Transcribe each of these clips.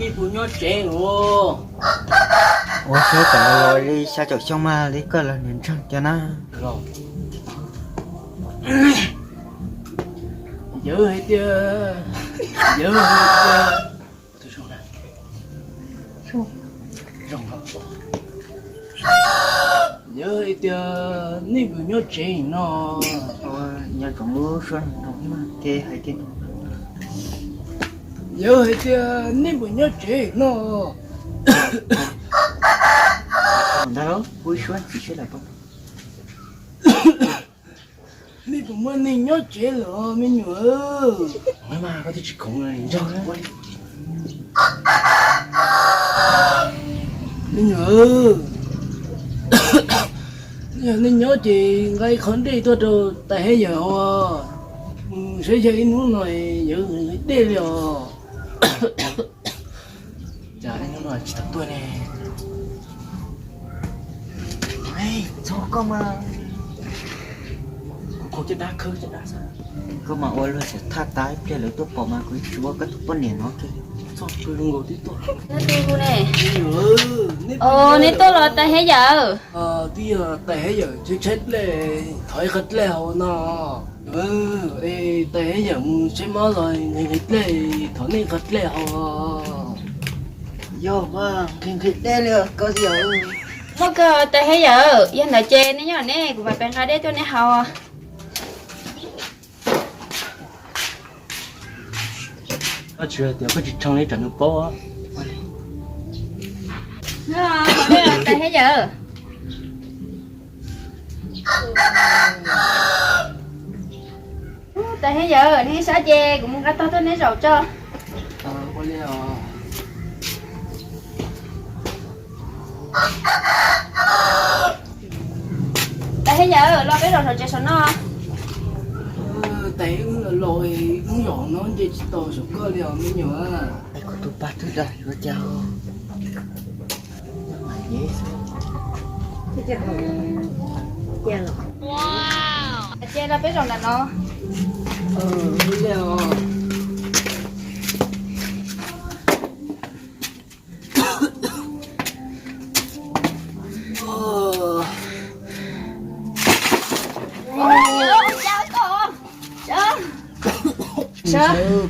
Nej puas nyob tsev os? Ua tsaug, tam no los li xya caum xyoo mas li koj los niam ntseeg tiag na. Yawg hais tias, yawg hais tias, yawg hais tias nej puas nyob tsev no? Nyob tsoom lub suab no ces hais tias, yawg hais tias nej puas nyob tsev no? Ntag, pub suab tsis sib lawm. Nej puas muaj neeg nyob tsev lawm me nyuam? Koj twb tsis khoom nrog. Me nyuam, yog nej nyob ces nqa ib qho dej tuaj rau tais Hej Yawm haus. Mus saib yawg ib hnub no yawg nqhis dej li os. Cas hnub no tsis tau tuaj ne? Txhob koj mas, kuv caj dab khawb caj dab xwb. Koj mas ua luag xav thaj tas ib pliag lawv tuaj pom mas kuv tsis ua koj tus poj niam no kiag li. Txhob tu zoo nkaus twb tuaj. Os, neb tuaj los tais Hej Yawm? Twb yog tais Hej Yawm tshaib tshaib dlej, thov ib qho dlej haus no. Tais Hej Yawm mus saib mob los nqhis dlej, thov nej ib qho dlej haus. Yog mas nqhis nqhis dej li koj yawm. Muaj kawg tais Hej Yawm, yog ntawd ces nej nyob ne kuv mam pem nqa dej tuaj nej haus. Koj tsis hais tias koj tsis tshee li tsam nws paub. Tais Hej Yawm, tais Hej Yawm, nej sab ces kuv mus nqa tog tuaj neb zaum tso. Tais Hej Yawm, los peb zaum saum tsev saum no. Tais, wb los los wb zaum no nce tsis tau saum koj li os me nyuam. Kuv tus pab twb dag yuav cas. Ces los peb zaum ntawm no.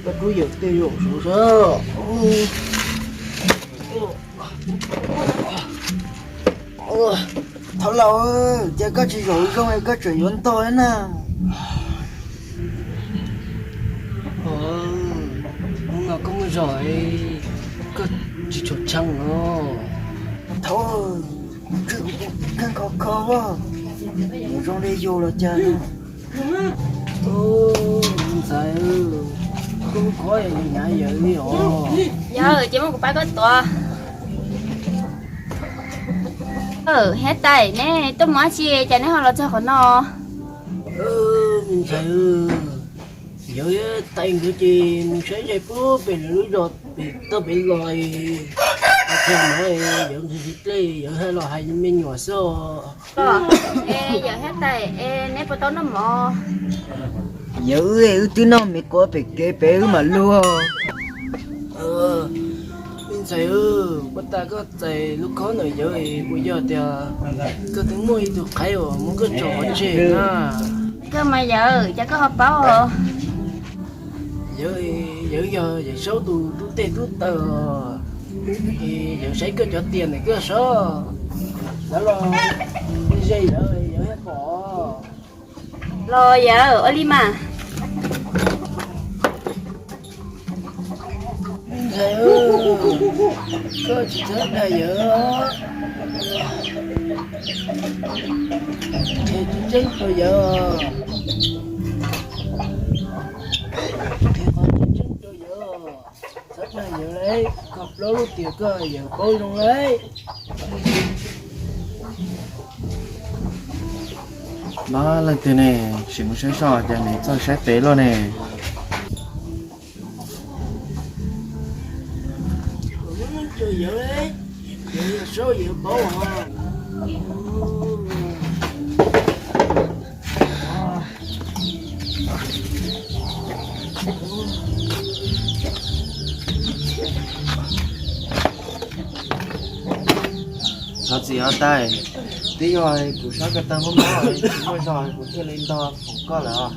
Koj rub yawm tej zaum saud sab. Thaub laus, cas koj tsis zaum zoo koj tseem yuav ntog na? Hnub no koj muaj zog, koj tsis tshua tshee no. Thaub, kuv tswj kuv tus kheej khov kho, yuav zoo li yus los cas. Ntxhais, koj khov hnyav yawm li os. Yawm, ces muab kuv pab koj tuav. Hiab tais, neb tuaj mus dab tsi cas neb ho los txog qhov no? Me ntxhais, yawm tais nkawd ces mus saib zaj pub pem lawv lub zos pem toj pem los, yawm nqhis dlej yawm hais los hais me nyuam xwb. Es yawm hiab tais, es neb puas tau noj mov? Yawm, wb twb noj me quav pem kev pem wb mam luag. Me ntxhais, puag ta koj txais lub khob ntawm yawm, puas yog tias koj twb muaj ib tug qhaib uas muab koj tso hauv tseg na? Koj mas yawm, cas koj ho paub? Yawm, yawm yog yawm saub tus tub teg tub taw, es yawm saib koj cov tias ntawm koj saub. Lawv los ze yawm, yawm thiaj pom. Los yawm, ua li mas. Ntxhais, koj tsis txhob dag yawm, qhia tseeb tseeb rau yawm, qhia qhov tseeb tseeb rau yawm, txhob dag yawm lauj, koj plaub lub tias koj yawm paub zoo lauj. Los leej twg ne, sim mus saib soj cas nws txawj saib pem luaj ne. Thov txim os tais, twb yog kuv sab ko taw mob mob tsis muaj zog kuv thiaj li ntog foom koj lawm os.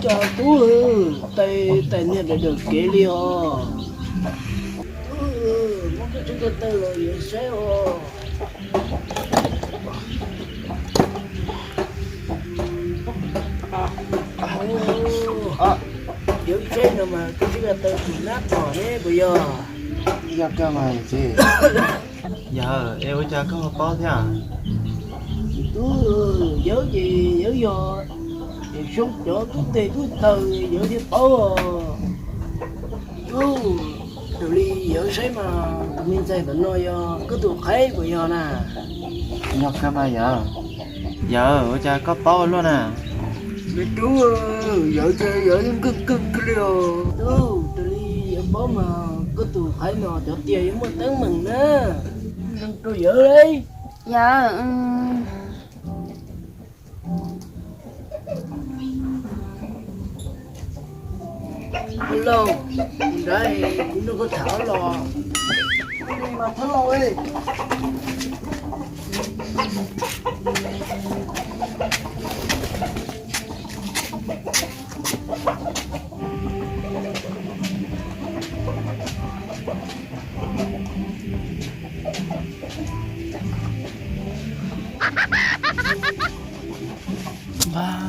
Cas tub, tais tais niag daim daim kev li os. Tub, muab koj sab ko taw los yuav saib os. Yuav saib no mas koj sab ko taw tus nab tom ne puas yog? Yog kawg mas txiv. Yawg, es ua cas koj ho paub thiab? Tub, yawg ces yawg yog zoo cov tub teg tub taw, yawg thiaj paub. Tub, raws li yawg saib mas tus me ntxhais tom no yog koj tus qhaib puas yog na? Yog kawg mas yawg. Yawg, ua cas koj paub ua luaj na? Me tub, yawg ces yawg yeej kawg kawg kawg li os. Tub, raws li yawg paub mas koj tus qhaib no cov tias yuav muaj teeb meem na. Zoo rau yawg li. Yawg, Lauj, nrad kuv nrog koj tham los. Mas thab laus.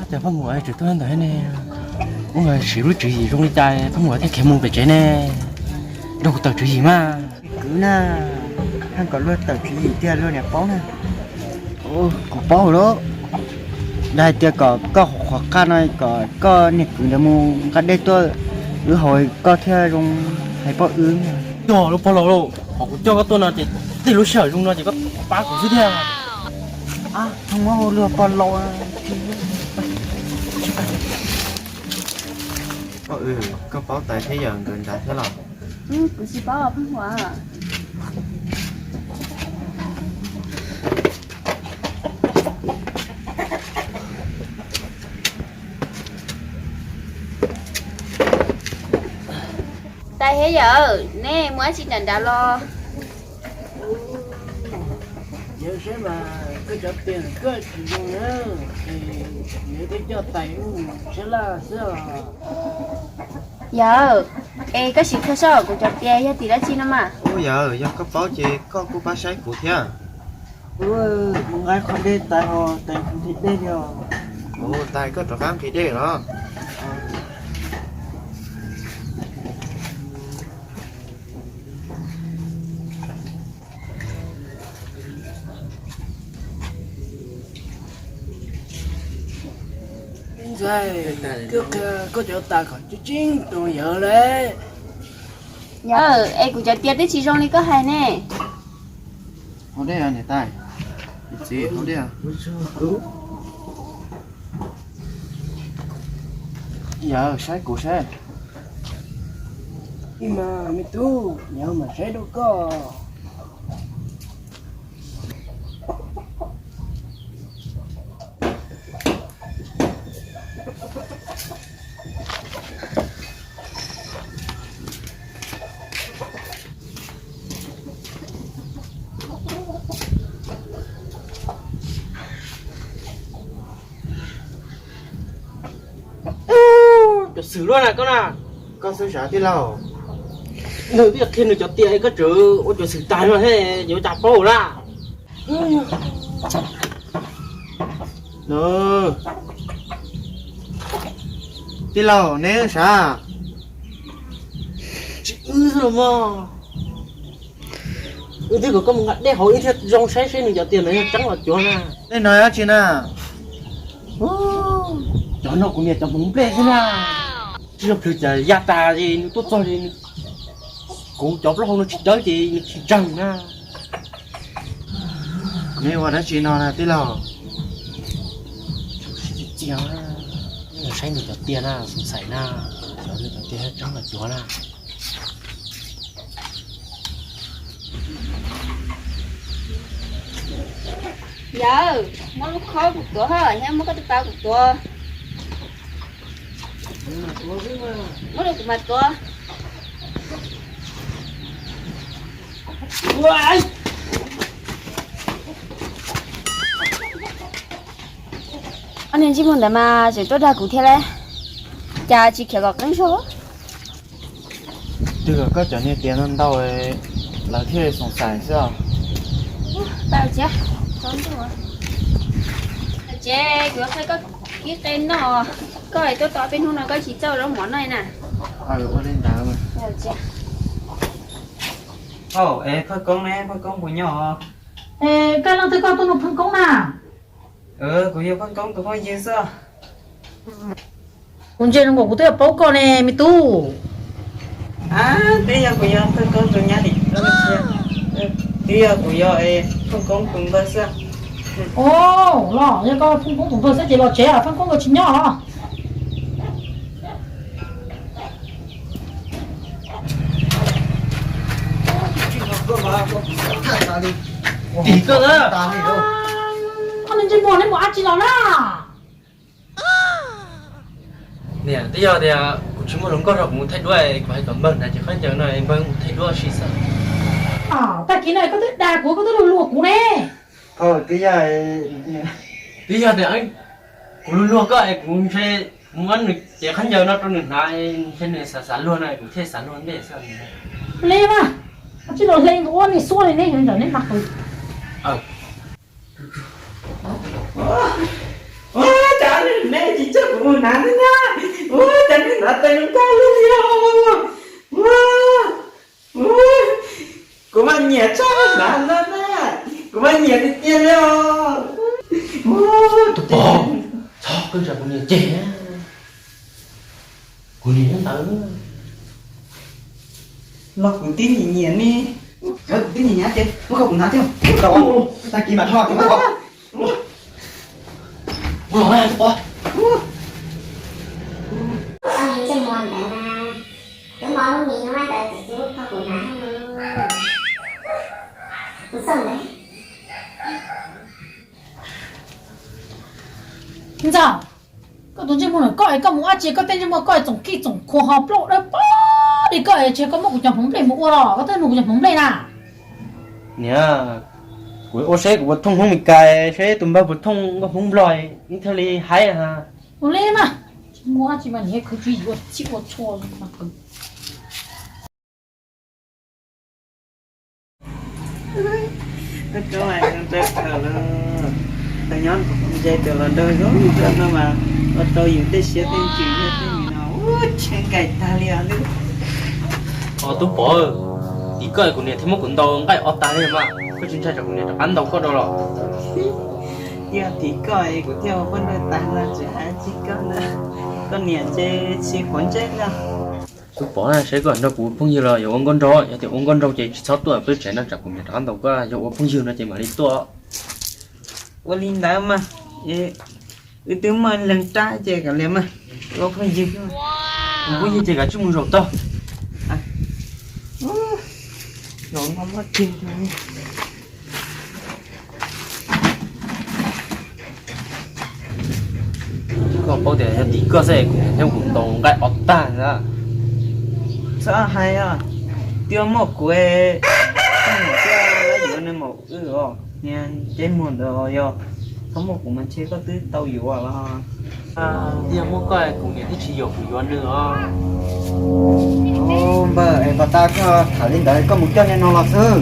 Cas Phaj Muas tseem tuaj ntawm ne? Ub, siv lub tswv yim zoo li cas Phaj Muas thiaj khiav mus pem tsev ne? Nrog kuv tawm tswv yim mas. Kwv na, haj kom luag tawm tswv yim tiag luag niam paub na. Kuv paub lawm. Dag hais tias kom koj qhuas qaj no kom koj niag kwv ntawd mus nqa dej tuaj wb haus koj thiaj zoo hais poj wb. Yog lub pog laus lauj, ho kuv coj koj tuaj no ces tej lub sij hawm zoo no ces koj pab kuv xwb thiab. Muab hu luag pog laus. Poj wb, koj paub tais thiab yawm nkawd nrad thiab los? Kuv tsis paub Phaj Muas. Tais thiab yawm, neb mus dab tsi nram nrad los? Yawm saib mas koj cov tias koj tsis zoo na, es yawm twb coj tais mus sab laj xwb os. Yawm, es koj sim qhia saib kuv cov tias yog tim dab tsi no mas. Ub yawm, yog koj paub ces koj kuj pab saib kuv thiab. Mus nqa qhov dej tais ho tais nqhis dej li os. Ub, tais koj rov qab nqhis dej los? Ntxhais, koj cov tas kom tseeb tseeb rau yawg lauj. Yawm, es kuv cov tias twb tsis zoo li koj hais ne. Haus dej niam tais, txiv haus dej. Yawm, saib kuv saib. Ib mas me tub, yawg mam saib rau koj. Cov xwm luaj na koj na. Koj xwb sav tij laug. Nws twb qhia nws cov tias koj tseem ua cov xwm tag no thiab yuav cas paub na. Tij laug neb sav. Tsis wb xwb los mas. Wb twb kom koj mus nqa dej haus wb thiaj zoo saib seb nws cov tias ntawd yog tseeb los cuav na. Dej no dab tsi na? Cov no kuv niam cov hmoov nplej xwb na. Tsis yog plhws cas ya tas ces nws tuaj txog ces kuv cov plaub hau no tsis cawb ces nws tsis ntseeg na. Neb ua dab tsi no na tij laug? Saib nws cov tias na, xav xaim na, xyov nws cov tias tseeb los cuav na. Yawm, muab lub khob kuv tuav hos, thiab muab koj tus pas kuv tuav. Muab rau kuv mas tuav. Ntsej muag ntawd mas tseem tuaj dag kuv thiab lauj, cas tsis khiav kom qeeb zog. Twb yog koj cov niag tias no ntau, lawv thiaj xoom xaiv xwb os. Tsev, kuv yuav qhia koj ib qe noj, koj tuaj tau peb hnub no koj tsis txawj zaub mov noj na. Ua li ntawd. Phauj, es Pheej Koob ne, Pheej Koob puas nyob? Es koj leej twg koj tuaj nug Pheej Koob na? Kuv yog Pheej Koob tus phooj ywg xwb. Kuv ntsia zoo nkaus kuv twb paub koj ne me tub. Twb yog kuv yog Pheej Koob tus nyab li, twb yog kuv yog Pheej Koob tus npawg xwb. Os, los yog koj Pheej Koob tus npawg xwb ces los tsev, Pheej Koob nkawd tsis nyob os. Tim koj na. Koj ntsej muag neb mus dab tsi los na? Niam, twb yog tias kuv tsis muaj hluas nkauj rau kuv mus thaij duab, kuv hais kom npawg hnav cev khaub ncaws no npawg mus thaij duab ua si xwb. Tag kis no koj twb dag kuv, koj twb luag luag kuv ne. Twb yog tias kuv luag luag koj es kuv ntshe muab nws cev khaub ncaws no rau nws hnav, ntshe nws xav xav luag no kuv thiaj xav luag ntej xwb. Li mas, tsis los hle ua li xuab li ne, ntawm neb mas qw. Ua cas neb tsis coj kuv mus hnav na? Ua cas neb hnav tes zoo nkauj li os? Kuv mas nyiam tshaj hnav no na, kuv mas nyiam tiag tiag li os. Tus pog, txhob koj tsam kuv niam cem, kuv niam ntawd los kuv tib nyiam nyiam ne. Kuv tib nyiam nyiam ces muab koj kuv hnav thiab. Tag kis mam dhau. Tus pog, ntsej muag ntawd na, twb mob lub mis no ntawd txawm tsis muab koj kuv hnav. Ntxawm, koj tus ntsej muag ntawm koj es koj mus dab tsi koj tej ntsej muag koj txoom kij txoom khuas ho plaub dawb paug li koj es tsis koj muab kuv cov hmoov nplej mus ua los koj twb nug kuv cov hmoov nplej na. Niam, kuv ua seb kuv puas thooj hmoob Meskas, seb tus npawg puas thooj nkauj hmoob Nplog, ib thiaj li haib. Ua li mas, tsis muaj dab tsi mas niam khwv tsis yuav txhij ua txhua mas khwv. Koj tub, tau nyob ze tus los nraug zoo nraug no mas ua rau yus tej siab tej ntsws thiab tej nim no ua tshee nkaim tag li os. Os tub pov, tim koj kuv niam thiaj muab kuv ntaus nqaij ob tag li mas koj tsis ntshai tsam kuv niam rov qab ntaus koj dua los? Yog tim koj kuv thiaj ua poj nrauj tag no tsis hais tsis koj na. Koj niam ces tsis quav ntsej na. Tub pov, saib koj nrog kuv ua phooj ywg los yog ua nkauj nraug, yog tias ua nkauj nraug ces tsis txhob tuaj peb tsev no tsam kuv niam rov qab ntaus koj, yog ua phooj ywg no ces mam li tuaj. Ua li ntawd mas, wb twb muaj leeg rab ces kav liam mas, ua phooj ywg. Ua phooj ywg ces kav tsij mus zaum tog. Koj paub tias yog tim koj xwb kuv niam thiab kuv ntaus nqaij ob tag ntag. Txhob hais os, twb muaj kuv, yuav nws maum wb os, niag ntsej muag ntawd yog tsis muaj kuv mas ntshe koj twb tau yuav los. Twb yog muaj koj kuv niam thiaj tsis yuam kuv yuav nws os. Npawg, es puas tas koj tham li ntawd koj mus coj niag no los xwb.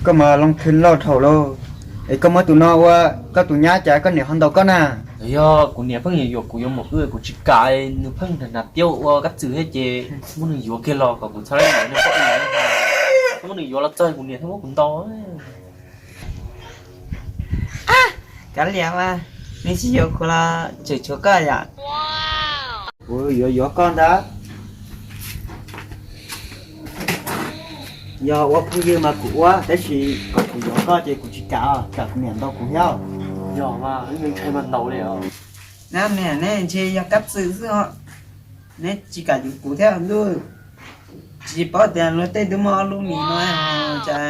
Koj mas loo khw loj dhau lauj, es koj muab tus no ua koj tus nyab cas koj niam ho ntaus koj na? Yog kuv niam pheej yuam kuv yuav maum wb, kuv tsis kam, nws pheej hnav tiab ua kab txwm thiab ces muab nws yuav kiag los kom kuv txhob yuav nws poj niam. Muab nws yuav los txog kuv niam thiaj muab kuv ntaus. Kav liam mas, nws tsis yuav kuv los tseem tshuav koj yom. Kuv yuav yuav koj ntag. Yog ua phooj ywg mas kuv ua, tab sis kom kuv yuav koj ces kuv tsis kam, tsam kuv niam ntaus kuv thiab. Yog mas, ntshai mas ntaus li os. Neb niam neb ntshe yog kab txwm xwb os, neb tsis kam yuav kuv thiab ntuj. Tsis paub tias luag tej twb muaj ob lub mis no, cas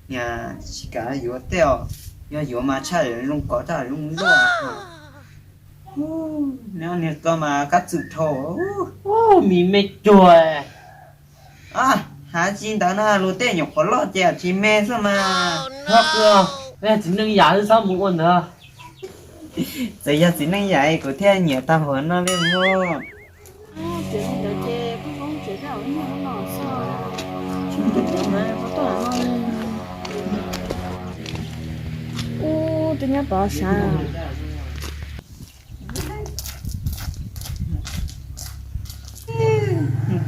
niam tsis kam yuav tej os. Yog yuav mas tshaj zoo kov tshaj zoo luaj. Neb niag ko mas kab txwm dhau. Mis me cuag. Hais tsis ntawd na, luag tej nyuam qhuav loj ces tsis me xwb mas. Hlob kawg. Yog txiv neej yam xwb txhob mus ua ntawd. Txawm yog txiv neej yam kuv thiaj nyiam tag npaum no li mog. Ub, twb nyob tod sav.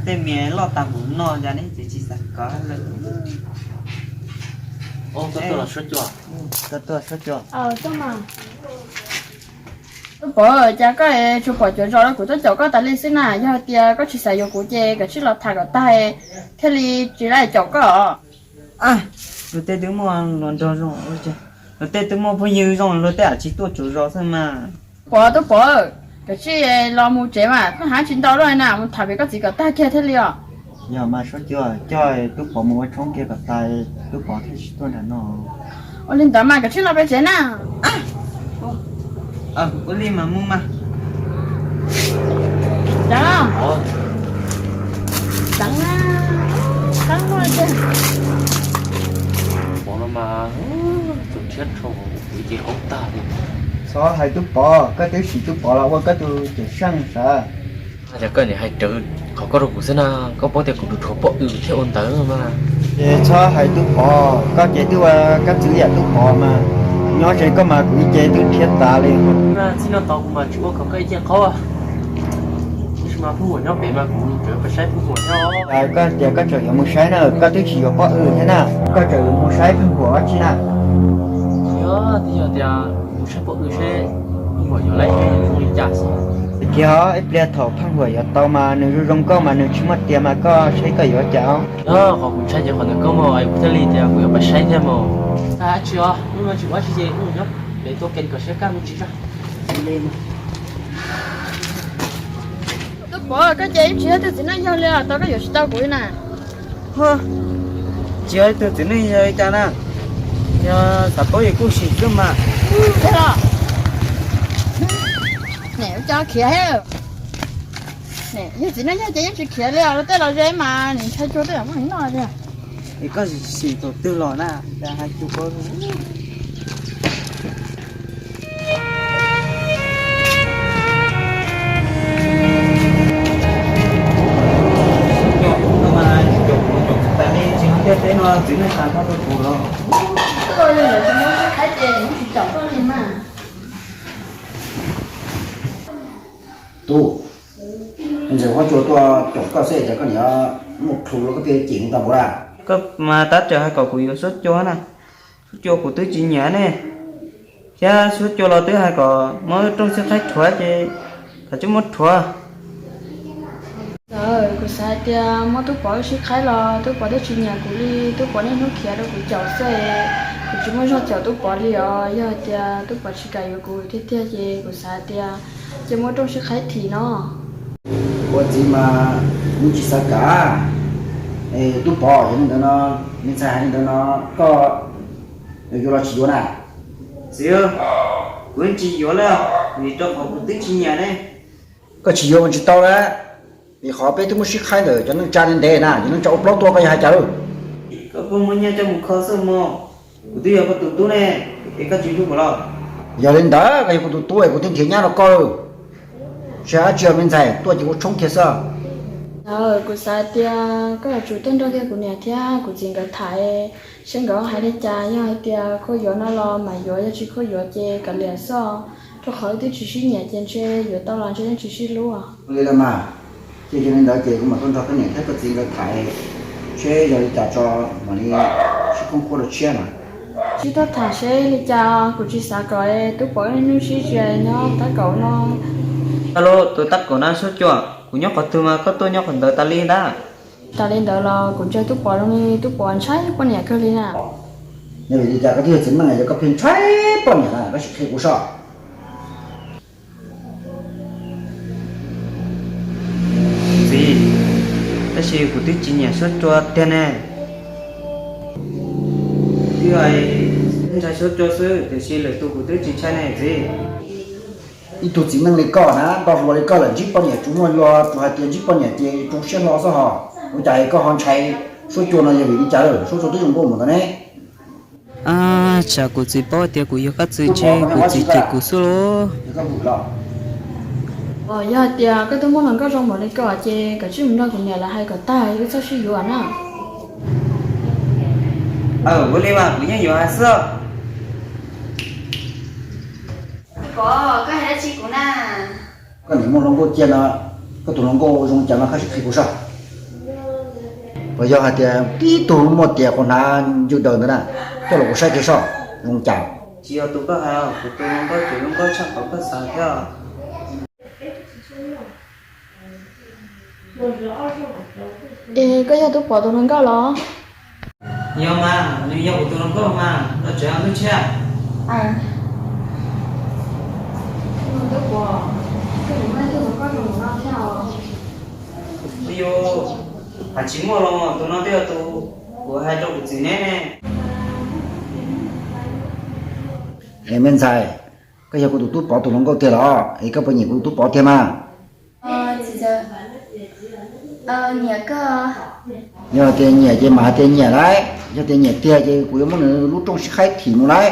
Tej me loj tag npaum no cas neb tseem tsis xav kov lawm. Koj tuaj suab cua. Tub Pov, cas koj tsuas pom cuav zos los kuv tuaj caum koj tas li xwb na. Yog hais tias koj tsis xav yuav kuv ces koj cia li los tham kom tag thiaj li tsis lam caum koj. Luag tej twb muaj hluas nraug zoo, luag tej twb muaj phooj ywg zoo, luag tej tsis tuaj cuav zos xwb mas. Pov, Tub Pov, koj cia li los mus tsev mas, koj hais tsis ntau luaj na, mus tham pem koj txiv kom tag kiag thiaj li os. Yog mas suab cua, coj Tub Pov mus ua tshoob kiag kom tas, Tub Pov thiaj tsis tuaj nram no. Ua li ntawd mas koj cia li los pem tsev na. Ua li mas mus mas. Tseev, tseev na, qab muaj tiag. Pov no mas tus tshiab rho kuv ces qoob tag li. Txhob hais Tub Pov, koj twb sim Tub Pov los ua koj tus cawm seej sav. Cas koj niam hais rawv qhov koj rau kuv xwb na, koj paub tias kuv tus rhuav poj ws thiaj ua ntawd mas. Ces txhob hais Tub Pov, koj ces twb ua kab txwv yam Tub Pov mas, nyob ze koj mas kuv ib ce twb rhiab tas li. Txij no tod kuv mam tsis ua kom koj ib ce qaub. Tab sis mas phauj Huam nyob pem mas kuv tseem pais saib phauj Huam thiab. Koj tias koj tseem yuav mus saib na, koj twb tsis yuav poj ws thiab na, koj tseem yuav mus saib phauj Huam dab tsi na? Yog, twb yog tias mus saib poj ws seb phauj Huam yuav laib zoo li cas xwb. Tiag, ib pliag thaum phauj Huam yuav tau mas nws zoo zoo nkauj mas nws tsis muaj tias mas koj saib koj yuav cas. Yog, qhov kuv ntshai ces qhov ntawd koj mas, kuv thiaj li tias kuv yuav pais saib thiab mas. Tsis ua, tsis ua tsis ces kuv nyob pem tua ke kom siab kaj mus tsis tsa. Tub Pov, koj ces yeej tsis yog ib tug txiv neej yog li os, tau koj yuav tsis tau kuv li na. Tsis yog ib tug txiv neej yog li cas na, yog xav paub yus kuj sim xwb mas. Niam ua cas khiav thiab? Yog txiv neej yog ces yeej tsis khiav li os, luag tej los ze mas nim ntshai cuag tej yam muaj noj li. Es koj sim thaum twg los na, cas hais cuag ko. Tub, ntxawm huab cua tuaj caum koj xwb cas koj niam muaj plhu los koj thiaj cem tau npaum li. Koj mas tab txawm hais kom kuv yuav suab cua na, suab cua kuv twb tsis nyiam ne, thiab suab cua los twb hais kom muab rooj xwb qhaib rhuav ces kom tsis muab rhuav. Kuv xav hais tias muab Tub Pov wb sib qhaib los Tub Pov twb tsis nyiam kuv li, Tub Pov niaj hnub khiav rau kuv caum xwb, kuv tsis muaj zog caum Tub Pov li os. Yog hais tias Tub Pov tsis kam yuav kuv tiag tiag ces kuv xav hais tias cia muab rooj sib qhaib thim no. Ua txiv mas kuv tsis xav kam. Tub Pov, yog li ntawd no, me ntxhais hais li ntawd no, koj yuav yuav los tsis yuav na? Txiv, kuv yeej tsis yuav li, vim rau qhov kuv twb tsis nyiam ne. Koj tsis yuav mas tsis tau lawm, vim qhov peb twb muab sib qhaib ntawm cov neej tsa ntev ntev na, cov neej tsa ua plaub tuaj koj yuav hais cas lawm? Koj puas muaj nyiaj coj mus kho xwb mog, kuv twb yog koj tus tub ne, es koj tsis hlub kuv los? Yog li ntawd koj yog kuv tus tub es kuv thiaj nrhiav nyab rau koj lawm. Saib dab tsi os me ntxhais, tuaj ces ua tshoob kiag xwb. Kuv xav tias koj yuav tsum tuaj nrog kiag kuv niam thiab kuv txiv nkawd tham seb nkawd hais li cas. Yog hais tias koj yuav no los mam yuav, yog tsis koj yuav ces kav liam xwb, rau qhov wb twb tsis sib nyiam ces ntshe yuav tau los ntshe yeej tsis sib hlub. Ua li los mas, ces yog li ntawd ces kuv mam tuaj nrog koj niam thiab koj txiv nkawd tham seb yog li cas tso mam li sib khoob khuab rau tshiab mas. Sib tuaj tham seb li cas, kuv tsis xav kom Tub Pov ib hnub sib tsis nyob tab kaum no. Tab lub tus tab kaum na Suab Cua, kuv nyob qhov twg mas koj tuaj nyob qhov ntawd tas li ntag. Tas li ntawd los kuv ntsia Tub Pov zoo li Tub Pov ntshai poj niam kawg li na. Yog vim li cas koj twb yog txiv neej yog koj pheej ntshai poj niam na, koj sim qhia kuv sob. Txiv, tab sis kuv twb tsis nyiam Suab Cua tiag ne. Twb hais ntshai Suab Cua xwb, tiam sis lwm tus kuv twb tsis ntshai ne txiv. Ib tug txiv neej li koj na, nto hluas li koj lawm ntsib poj niam tsuas muaj hluas, tsuas hais tias ntsib poj niam ces tsoo siab hlo xwb hos. Ua cas koj ho ntshai Suab Cua no yog vim li cas lawm? Suab Cua twb zoo nkauj mus ntawd ne. Tsam kuv txiv paub tias kuv yog koj txiv ces kuv txiv cem kuv xwb lauj. Yog hais tias koj twb muaj hluas nkauj zoo npaum li ko ces koj tsis mus nrog kuv niam lawv hais kom tag wb txhob sib yuav na. Ua li mas kuv yeej yuav hais xwb. Koj hais dab tsi kuv na? Koj niam muaj hluas nkauj cia no, koj tus hluas nkauj zoo cas no koj sim qhia kuv saib. Puas yog hais tias tib tug muaj tias qhov hnav ncu daws ntawd na, coj los kuv saib kiag saib zoo cas. Tsis yog tus koj hais, kuv tus hluas nkauj ces zoo nkauj tshaj qhov koj xav thiab. Es koj yog Tub Pov tus hluas nkauj los? Yog mas, nws yog kuv tus hluas nkauj mas, los tsev ua ntej thiab. Yus hais tsis muaj los tus no twb yog tus kuv hais rau kuv txiv neb ne. Es me ntxhais, koj yog kuv tus Tub Pov tus hluas nkauj tiag los? Es koj puas nyiam kuv tus Tub Pov tiag mas? Nyiam koj. Yog tias nyiam ces mam hais tias nyiam lauj, yog tias nyiam tiag ces kuv yuav muab nws lub rooj sib qhaib thim mus lauj.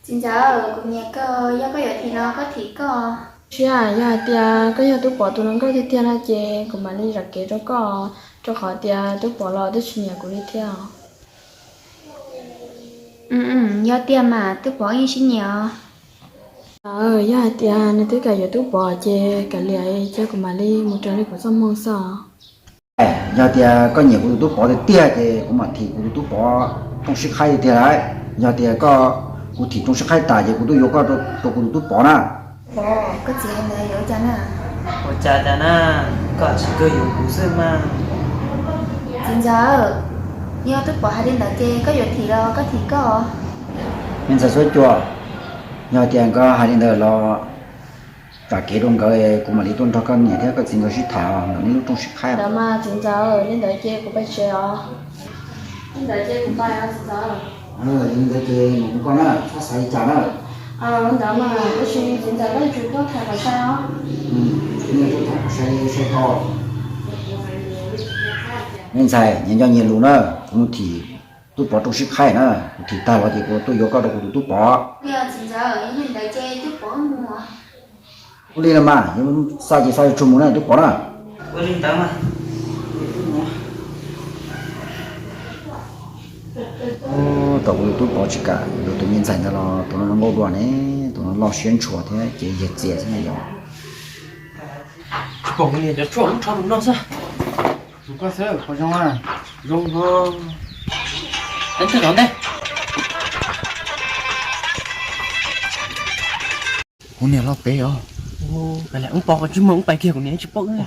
Txiv ntxawm, kuv nyiam koj, yog koj yuav thim los koj thim koj. Siab, yog hais tias koj yog Tub Pov tus hluas nkauj tiag tiag no ces kuv mam li zam kev rau koj, rau qhov tias Tub Pov los twb tsis nyiam kuv li thiab. Yog tiag mas Tub Pov yeej sib nyiam os. Yog hais tias nws twb kam yuav Tub Pov ces kav liam, ces kuv mam li mus raws li kuv txoj hmoo xwb. Yog tias koj nyiam kuv tus Tub Pov tiag tiag ces kuv mam thim kuv tus Tub Pov rooj sib qhaib tiag tiag lauj. Yog tias koj, kuv thim rooj sib qhaib tas ces kuv tuaj yuav koj rau kuv tus Tub Pov na. Koj txiv hais ntawd yuav ua cas na? Ua cas cas na, koj tsis kawg yuav kuv xwb mas. Txiv ntxawm, yog Tub Pov hais li ntawd ces koj yuav thim los koj thim koj. Me ntxhais Suav Cua, yog tias koj hais li ntawd los zam kev rau nkawd, kuv mam li tuaj nrog koj niam thiab koj txiv nkawd sib tham ntawm nej lub rooj sib qhaib. Ntawd mas txiv ntxawm, li ntawd ces kuv pais tsev os. Li ntawd ces kuv pais os txiv ntxawm. Li ntawd ces mus kuv koj na, txhob xav li cas na. Li ntawd mas tab sis txiv ntxawm koj yuav tsum tuaj tham kom sai os. Nej tuaj tham kom sai sai tau. Me ntxhais, nyias nco nyias lus na, kuv mus thim Tub Pov rooj sib qhaib na, kuv thim tag los ces kuv tuaj yuav koj rau kuv tus Tub Pov. Li ntawd ces Tub Pov mus. Ua li no mas, yuav xa ces xa tsuag mus na Tub Pov na. Ua li ntawd mas. Tab tom kuv tus Tub Pov tsis kam yuav tus me ntxhais ntawd los tus no zoo nkauj dua ne, tus no loj siab ntshua thiab ces yawg txias xwb na yog. Pom niag cov tshuaj lub tsho tus no xwb. Tus koj xwb puas zoo? Zoo ho. Ntawm no ntej. Kuv niam los pem os. Pem lawm, wb pom qhov tsis muaj wb pais kiag, kuv niam tsis paub wb.